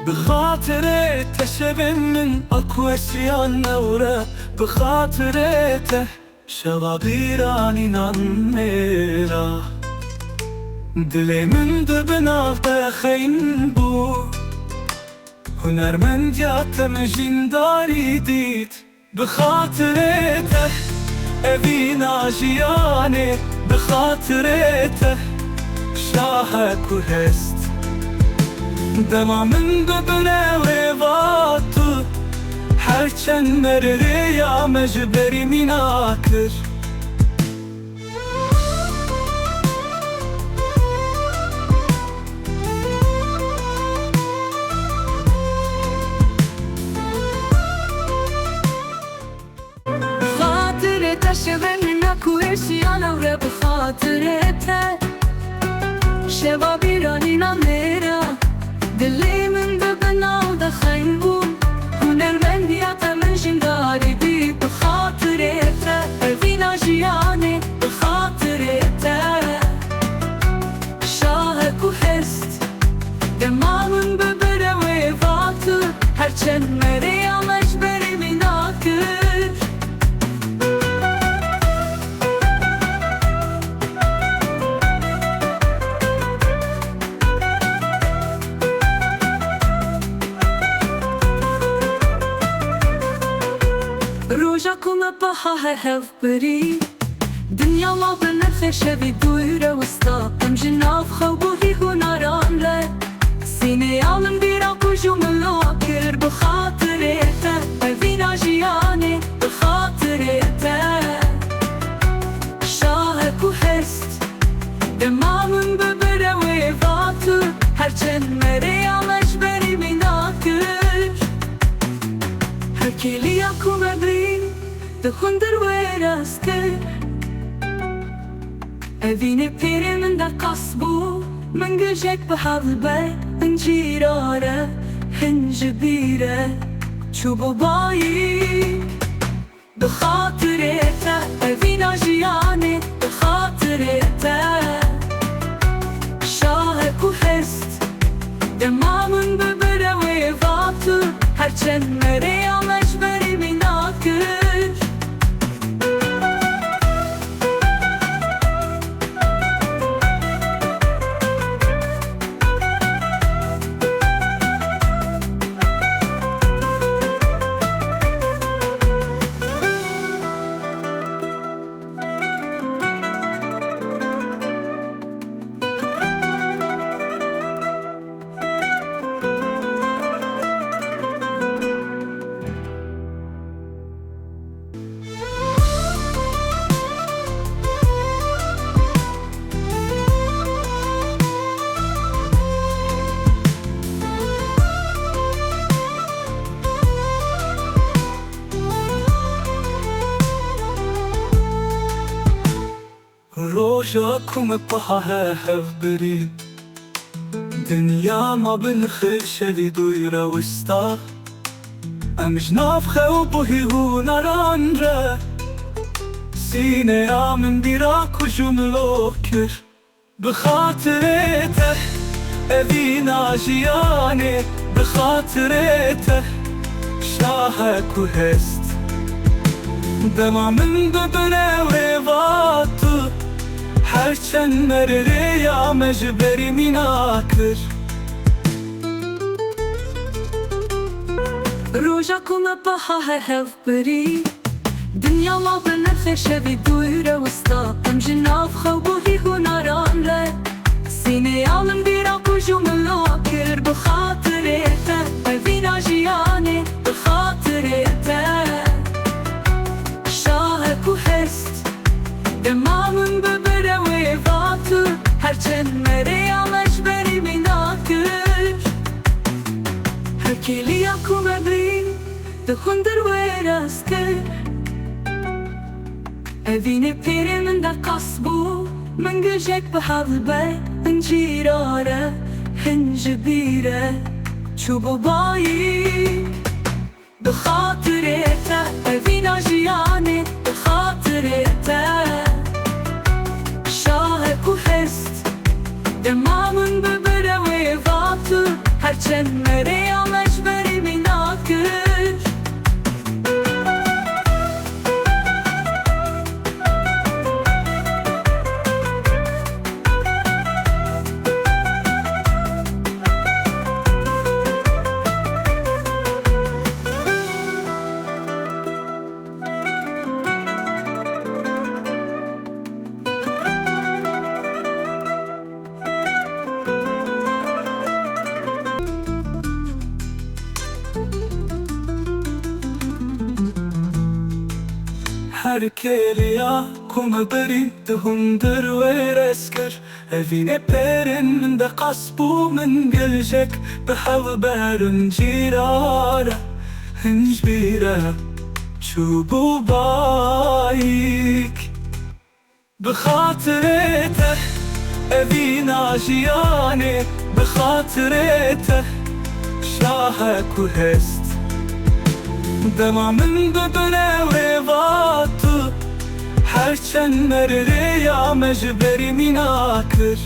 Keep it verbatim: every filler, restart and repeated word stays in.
Bi xatirê te şevên min a ku ez jiyan ewre, bi xatirê te şeva bîranînan mêra. Dilê min di bin av de xeyn bû, hunermendiya te min jîndarî dît. Bi xatirê te evîna jiyanê, bi xatirê te şahek û hest. Dema min bibire wê va tu, her çend merê rêya me ji berî mîna kir. Xatirê te şevên min a ku êşiyan ewre, bi xatirê te şeva bîranîna mêra. Dilê min di bin av de xeyn bû, hunermendiya te min jîndarî dît. Bi xatirê te evîna jiyanê, bi xatirê te şahek û hest. Dema min bibire wê va tu, her çend merê ya me ji berê mîna kir. Roja ku me biha hev birî. Dinya ma bi nirxê şevî dûr e wista. Em ji nav xew bûhî hunaran re. Sîneya min bîra kuj û milo kir. Bi xatirê te evîna jiyanê, bi xatirê te şahek û hest. Dema min bibire wê va tu, her çend merê ya me ji berî mîna kir. Her kêliya ku me bî, di hundir wê rast kir. Evînê pêrê min deqas bû, min gijek bi hev be, hin cîra re, hin ji bîr e, çûbû bayî. Bi xatirê te, evîna jiyanê, bi xatirê te şahek û hest. Dema min bibire wê va tu, her çend merê ya me ji berî mîna kir. Roja ku me biha hev birî, dinya ma bi nirxê şevî dûr e wista. Em ji nav xew bûhî hunaran re, sîneya min bîra kuj û milo kir. Bi xatirê te evîna jiyanê, bi xatirê te şahek û hest. Dema min bibire wê va tu, her çend merê rêya me ji berî mîna kir. Roja ku me biha hev birî. Dinya ma bi nirxê şevî dûr e wista. Em ji nav xew bûhî hunaran re. Sîneya min bîra kuj û milo kir. Bi xatirê te evîna jiyanê, bi xatirê te şahek û hest. Dema min bibire wê va tu, her çend merê ya me ji berî mîna kir. Her kêliya ku me bî, di hundir wê rast kir. Evînê pêrê min deqas bû, min gijek bi hev be, hin cîra re, hin ji bîr e, çûbû bayî. Bi xatirê te, evîna jiyanê, bi xatirê te şahek û hest. Dema min bibire wê va tu, Her çend me rêya me ji berê mîna kir. Her kêliya ku me berî di hundir wê rez kir, evînê pêrên min de qas bû min geljek bi hev berin cîra re, hin ji bîr e çûbû bayîk. Bi xatirê te evîna jiyanê, bi xatirê te şahe ku hest. Dema min bibire wê va tu, her çend me rêya me ji berî mîna kir.